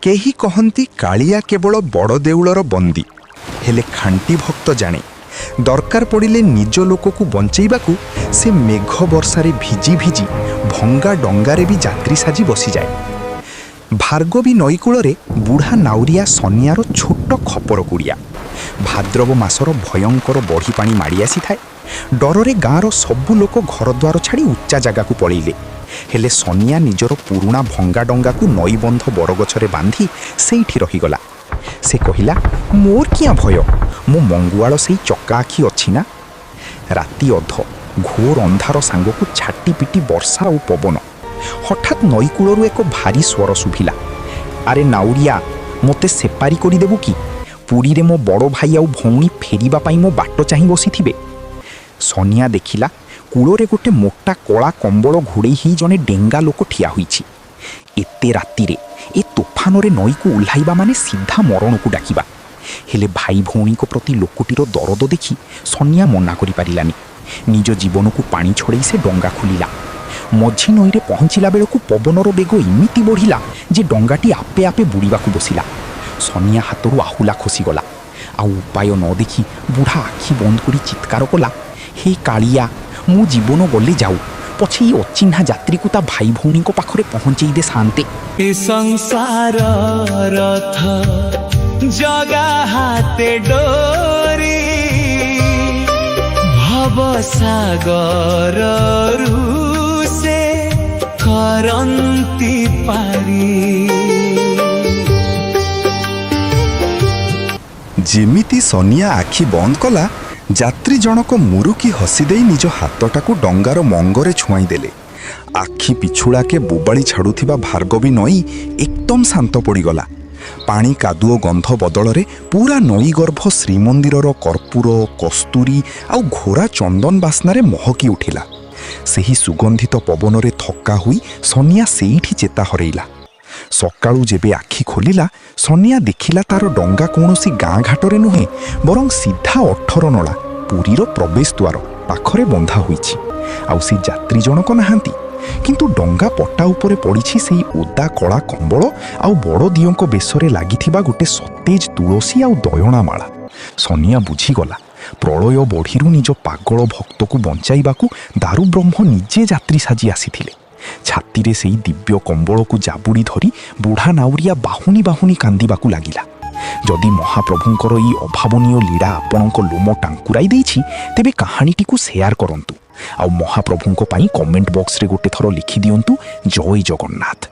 କେହି କହନ୍ତି କାଳିଆ କେବଳ ବଡ଼ ଦେଉଳର ବନ୍ଦୀ। ହେଲେ ଖାଣ୍ଟି ଭକ୍ତ ଜାଣେ, ଦରକାର ପଡ଼ିଲେ ନିଜ ଲୋକକୁ ବଞ୍ଚେଇବାକୁ ସେ ମେଘ ବର୍ଷାରେ ଭିଜି ଭିଜି ଭଙ୍ଗା ଡଙ୍ଗାରେ ବି ଯାତ୍ରୀ ସାଜି ବସିଯାଏ। ଭାର୍ଗବୀ ନଈକୂଳରେ ବୁଢ଼ା ନାଉରିଆ ସନିଆର ଛୋଟ ଖପର କୁଡ଼ିଆ। ଭାଦ୍ରବ ମାସର ଭୟଙ୍କର ବଢ଼ି ପାଣି ମାଡ଼ି ଆସିଥାଏ। ଡରରେ ଗାଁର ସବୁ ଲୋକ ଘରଦ୍ୱାର ଛାଡ଼ି ଉଚ୍ଚା ଜାଗାକୁ ପଳେଇଲେ। ହେଲେ ସନିଆ ନିଜର ପୁରୁଣା ଭଙ୍ଗା ଡଙ୍ଗାକୁ ନଈବନ୍ଧ ବରଗଛରେ ବାନ୍ଧି ସେଇଠି ରହିଗଲା। ସେ କହିଲା, "ମୋର କିଆଁ ଭୟ? ମୋ ମଙ୍ଗୁଆଳ ସେଇ ଚକା ଆଖି ଅଛି ନା?" ରାତି ଅଧ, ଘୋର ଅନ୍ଧାର ସାଙ୍ଗକୁ ଛାଟି ପିଟି ବର୍ଷା ଆଉ ପବନ। ହଠାତ୍ ନଈକୂଳରୁ ଏକ ଭାରୀ ସ୍ୱର ଶୁଭିଲା, "ଆରେ ନାଉରିଆ, ମୋତେ ସେପାରି କରିଦେବୁ କି? ପୁରୀରେ ମୋ ବଡ଼ ଭାଇ ଆଉ ଭଉଣୀ ଫେରିବା ପାଇଁ ମୋ ବାଟ ଚାହିଁ ବସିଥିବେ।" ସନିଆ ଦେଖିଲା, କୂଳରେ ଗୋଟେ ମୋଟା କଳା କମ୍ବଳ ଘୋଡ଼େଇ ହେଇ ଜଣେ ଡେଙ୍ଗା ଲୋକ ଠିଆ ହୋଇଛି। ଏତେ ରାତିରେ ଏ ତୋଫାନରେ ନଈକୁ ଓହ୍ଲାଇବା ମାନେ ସିଧା ମରଣକୁ ଡାକିବା। ହେଲେ ଭାଇ ଭଉଣୀଙ୍କ ପ୍ରତି ଲୋକଟିର ଦରଦ ଦେଖି ସନିଆ ମନା କରିପାରିଲାନି। ନିଜ ଜୀବନକୁ ପାଣି ଛଡ଼େଇ ସେ ଡଙ୍ଗା ଖୋଲିଲା। ମଝି ନଈରେ ପହଞ୍ଚିଲା ବେଳକୁ ପବନର ବେଗ ଏମିତି ବଢ଼ିଲା ଯେ ଡଙ୍ଗାଟି ଆପେ ଆପେ ବୁଡ଼ିବାକୁ ବସିଲା। ସନିଆ ହାତରୁ ଆହୁଲା ଖସିଗଲା। ଆଉ ଉପାୟ ନ ଦେଖି ବୁଢ଼ା ଆଖି ବନ୍ଦ କରି ଚିତ୍କାର କଲା, "ହେ କାଳିଆ, ମୋ ଜୀବନ ଗଲେ ଯାଉ, ପଛେ ଏଇ ଅଚିହ୍ନା ଯାତ୍ରୀକୁ ତା ଭାଇ ଭଉଣୀଙ୍କ ପାଖରେ ପହଞ୍ଚେଇ ଦେ ସାନ୍ତେ।" ଏ ସଂସାର ରଥ ଜଗା ହାତେ ଡୋରି, ଭବ ସାଗରରୁ ସେ କରନ୍ତି ପାରି। ଯେମିତି ସନିଆ ଆଖି ବନ୍ଦ କଲା, ଯାତ୍ରୀ ଜଣକ ମୁରୁକି ହସିଦେଇ ନିଜ ହାତଟାକୁ ଡଙ୍ଗାର ମଙ୍ଗରେ ଛୁଆଇଁ ଦେଲେ। ଆଖି ପିଛୁଳାକେ ବୋବାଳି ଛାଡ଼ୁଥିବା ଭାର୍ଗବୀ ନଈ ଏକଦମ ଶାନ୍ତ ପଡ଼ିଗଲା। ପାଣି କାଦୁଅ ଗନ୍ଧ ବଦଳରେ ପୁରା ନଈ ଗର୍ଭ ଶ୍ରୀମନ୍ଦିରର କର୍ପୂର, କସ୍ତୁରୀ ଆଉ ଘୋରା ଚନ୍ଦନ ବାସ୍ନାରେ ମହକି ଉଠିଲା। ସେହି ସୁଗନ୍ଧିତ ପବନରେ ଥକ୍କା ହୋଇ ସନିଆ ସେଇଠି ଚେତା ହରେଇଲା। ସକାଳୁ ଯେବେ ଆଖି ଖୋଲିଲା, ସନିଆ ଦେଖିଲା ତାର ଡଙ୍ଗା କୌଣସି ଗାଁ ଘାଟରେ ନୁହେଁ, ବରଂ ସିଧା ଅଠରନଳା, ପୁରୀର ପ୍ରବେଶ ଦ୍ୱାର ପାଖରେ ବନ୍ଧା ହୋଇଛି। ଆଉ ସେ ଯାତ୍ରୀ ଜଣକ ନାହାନ୍ତି, କିନ୍ତୁ ଡଙ୍ଗା ପଟା ଉପରେ ପଡ଼ିଛି ସେଇ ଓଦା କଳା କମ୍ବଳ ଆଉ ବଡ଼ ଦିଅଙ୍କ ବେଶରେ ଲାଗିଥିବା ଗୋଟେ ସତେଜ ତୁଳସୀ ଆଉ ଦୟଣାମାଳା। ସନିଆ ବୁଝିଗଲା, ପ୍ରଳୟ ବଢ଼ିରୁ ନିଜ ପାଗଳ ଭକ୍ତକୁ ବଞ୍ଚାଇବାକୁ ଦାରୁବ୍ରହ୍ମ ନିଜେ ଯାତ୍ରୀ ସାଜି ଆସିଥିଲେ। ଛାତିରେ ସେଇ ଦିବ୍ୟ କମ୍ବଳକୁ ଜାବୁଡ଼ି ଧରି ବୁଢ଼ା ନାଉରିଆ ବାହୁନି ବାହୁନି କାନ୍ଦିବାକୁ ଲାଗିଲା। ଯଦି ମହାପ୍ରଭୁଙ୍କର ଏଇ ଅଭାବନୀୟ ଲୀଳା ଆପଣଙ୍କ ଲୋମ ଟାଙ୍କୁରାଇ ଦେଇଛି, ତେବେ କାହାଣୀଟିକୁ ସେୟାର କରନ୍ତୁ ଆଉ ମହାପ୍ରଭୁଙ୍କ ପାଇଁ କମେଣ୍ଟ ବକ୍ସରେ ଗୋଟେ ଥର ଲେଖିଦିଅନ୍ତୁ, "ଜୟ ଜଗନ୍ନାଥ।"